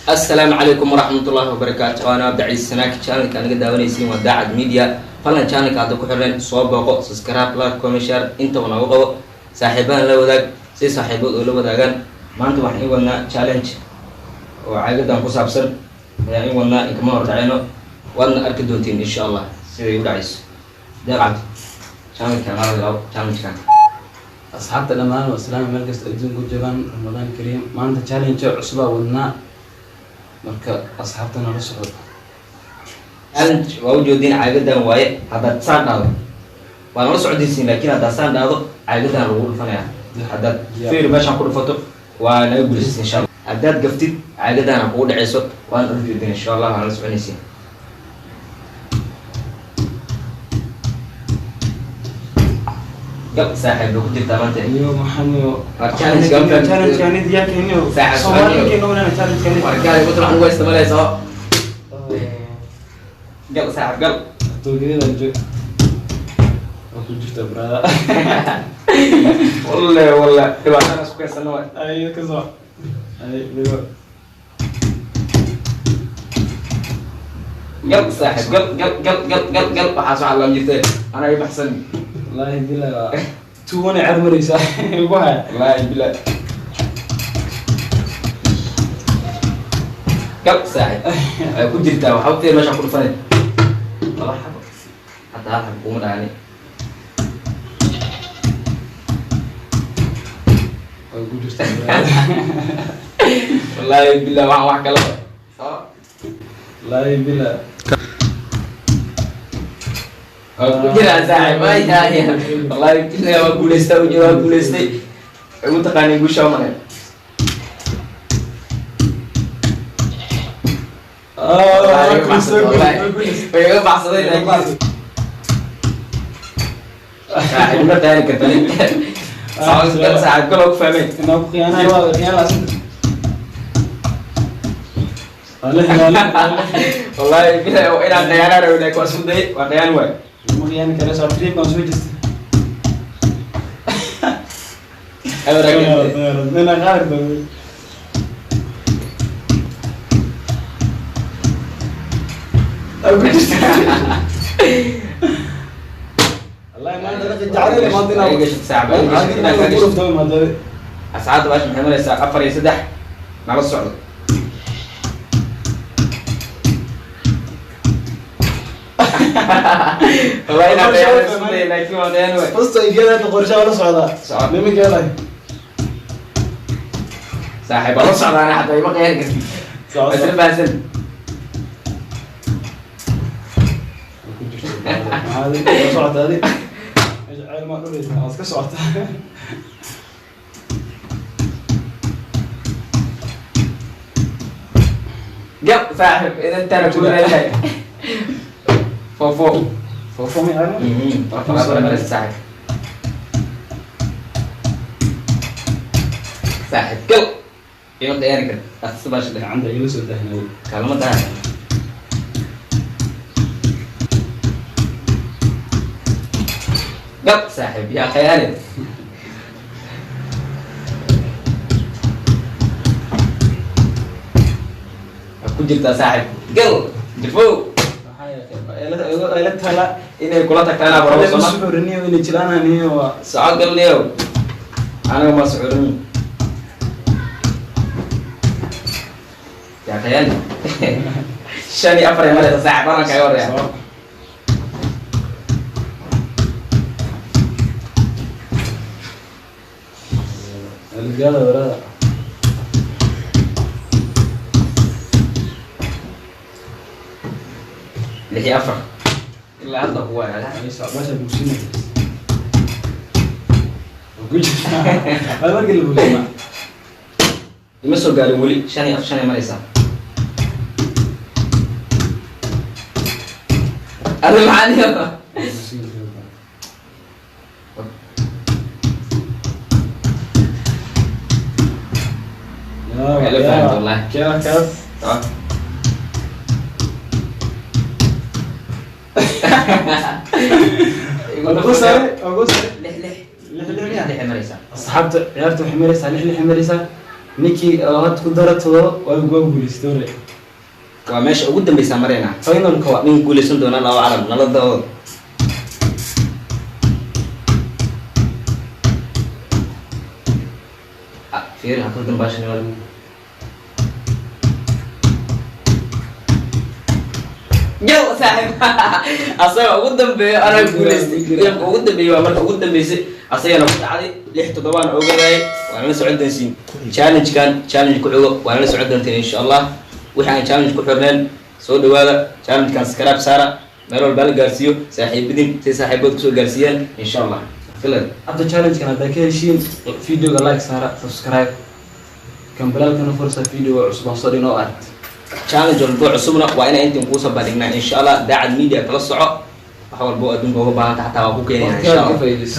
Asalaamu calaykum waraxmatullaahi wabarakaatu. Waana Abdaciis Sanaaki. Channelka naga daawanaysiin waa Daacad Media. Fadlan channelka hadda ku xirneen soo booqo, subscribe, like, comment, share intaba nooga qabo, saaxiibadan la wadaag si saaxiibood oo la wadaagaan. Maanta waxaan ii wadnaa challenge oo caagadan ku saabsan ayaan ii wadnaa. Inkama hor dhaceyno, waadna arki doontiin insha Allah siday u dhacayso. Deeq Cabdi, channelka nala bilaabo challengekan. Asxaabta dhammaan waa salaam, meel kasta adduunka ku joogaan. Ramadaan kariim. Maanta challenge cusubaa wadnaa, marka asxaabta nala socdo. Challenge waa ujeedin, caagadan waaye. Haddaad saan dhahdo waa nala socodaysiin, laakiin haddaad saan dhahdo caagadan lagu dhufanaya. Haddaad fiir meeshaan ku dhufato waa naga guulaysa insha Allah. Haddaad gaftid caagadana kugu dhaceyso, waana ujeedin insha Allah, waa nala soconaysiin. Gal saaxiib, bay ku jirtaa maanta. Iyo maxaan? War challenge-ka. Challenge-kan diyaarkeeniyo. Saaxiib, Soomaalikeena wanana challenge-kan. War gaali ku waxaan ugu haysta gal saaxiib, gal. Toogiyada joog waa ku jirta, brother. Walle walle, dhibaatada isku keensano waay. Ay, ka soo ay ligo. Gal saaxiib, gal gal gal gal gal gal. Waxaas waxaa lam jirtay anaa i baxsan. Wallaahi billahi waa 2-1 ay car maraysaa igu haya. Wallaahi billahi, gal saaxiib, ay ku jirtaa. Waxaa u meeshaan ku dhufanay laba xabo, hataa hal xabo kuma dhacani. Waa ku jirtaa, brother. Wallaahi billahi, waxaan wax kale soo. Wallaahi billahi. Waa ku jiraa saaxiib. Ay ay, wallaahi billahi, waa guulaystay, waa guulaystay. Ugu taqaaniin guusha umale. Way iga baxsaday, laakiin saaxiib ma taani kartani. Saaxiib kaloo ku fahmay. Inaa ku khiyaanay, waa khiyaan laasin. Wallahi wallahi. Wallaahi billahi, inaan khiyaanaan rabay, laakiin waa isku dayay, waa khiyaan waay. Ma khiyaani kara, soo trip baan soo jirta. Inaa qaar baa. Ku jirta. Wallahi maanta dadka jacayl maanta inaa Ay gashay saaxiib, ay gashay, inaa ka gashay. Asxaabta, baasha maxay maraysaa? 4 iyo 3. Nala socdo. Wallahi inaan khiyaan isku dayay, laakiin waa khiyaan waay. Fasta igeeda qorshaha la socdaa. Socod. Nimankeeda. Saaxiib, waa la socdaa ana, xataa ima khiyaani kartid. Socod. Waa isla fahansan. Ku jirta. Maxaa la socota adi? Meesha ceel ma dhuleysa, waad ka socotaa. Gal saaxiib, idantaana ku leeyahay 4-4. 4-4 mi ceel? 4-4 maraysa saaxiib. Saaxiib gal, ima khiyaani kartid, dhaqso baasha dheh. Gacanta igala soo daahnay. Kaalmo tahay. Gal saaxiib, yaa khiyaani. Waa ku jirtaa saaxiib, gal jifow. Ila tala. Inay kula tagtaana barabo soo ma? Suxuriniyo inay jilaananiyo waa. Soco galniyow, aniga ma suxurin, yaa khiyaani. 5 iyo 4 ay maraysa saaxiib, balan kaga horreeya. Algaada walaada. 6 iyo 4 ilaa hadda ku waaya. Meesha bugsiina. Ku jirtaa. Waa markii la bugsiina. Ima soo gaarin weli. 5 iyo 4, 5 ay maraysaa. Adi maxaa niyo? Waa la fahamta wallahi. Kee kaas? Ugu sare, ugu sare. 6 6. 6 6 miya? 6 ay maraysaa. Asxaabta, ciyaarta waxay maraysaa 6 6 ay maraysaa. Ninkii oo hadda ku dara 7 waa guuleystay hore. Waa meesha ugu dambeysa marayna. Finalka waa. Nin guuleysan doona laba calam nala daawado. Ah, fiiri ha khaldan baashan wal. Yow saaxiib, asaga ugu dambeeyo anaa guuleystay. Gameka ugu dambeeyey waa marka ugu dambeysay asagana ku dhacday 6-7 oga waayay. Waana la socon doonsiin challenge-kan, challenge ku xigo waana la socon doonteen insha Allah. Wixii aan challenge ku xirneen, soo dhawaada challenge-kan, subscribe saara, meel walba la gaarsiiyo saaxiibadin si saaxiibood kusoo gaarsiiyaan insha Allah filan. Hadda challenge-kan haddaa ka heshiin, videoga like saara, subscribe, kambalaalkana fursa, videoga cusub aan soo dhigno oo aragt. Challenge walbo cusubna waa inaan intiin kuusoo bandhignaa insha Allah. Daacad Media kala soco, wax walbo adduunka uga baahanta xataa waa ku keenaya insha Waqtigaad ka Allah. faa'iidayso.